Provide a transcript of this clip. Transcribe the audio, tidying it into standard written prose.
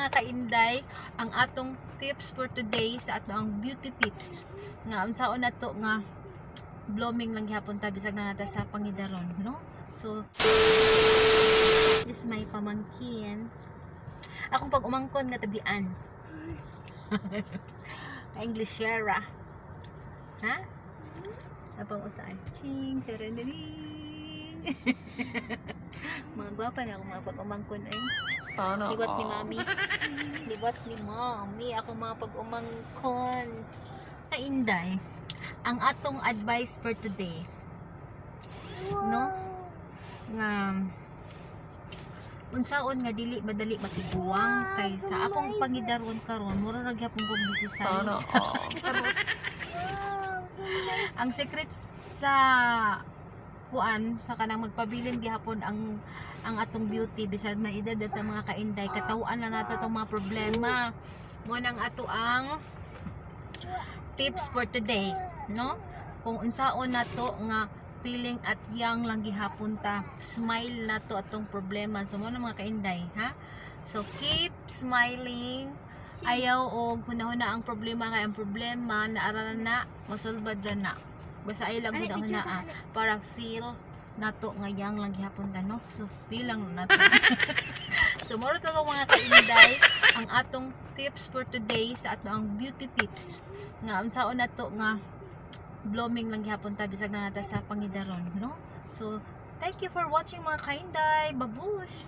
Mga kainday, ang atong tips for today sa ato ang beauty tips. Nga unsaon na to nga blooming lang gihapon ta bisag na nata sa pangidaron, no? So this is my pamangkin. Akong pag umangkon nga tabian. English Shera. Ha? Napang usay. Ching, taranaring. Mga gwapa na ako mga pag-umangkon ay. Sana Liwat ni all. Mami. Liwat ni Mami. Ako mga pag-umangkon. Kainday, ang atong advice for today, no? Nga unsaon nga dili madali matiguang kay sa akong pangidaron karon mura ra gyapon kog 16. Sana all. Charot. Ang secret sa kuan sa kanang magpabilin gihapon ang atong beauty bisag may edad at ang mga kainday, katawan na nato tong mga problema. Mo nang ato ang tips for today, no? Kung unsaon nato nga feeling at young lang gihapon ta, smile nato atong problema. So mo na, mga kainday, ha? So keep smiling. Ayaw og hunahuna ang problema kay ang problema naara na, masulbad ra na. Basta ay lang hunahuna ah, para feel nato nga young lang gihapon ta, no? So feel lang nato. So moro to, mga kainday, ang atong tips for today sa ato ang beauty tips. Nga unsaon nato nga blooming lang gihapon ta bisag na nata sa pangidaron, no? So thank you for watching, mga kainday. Babush.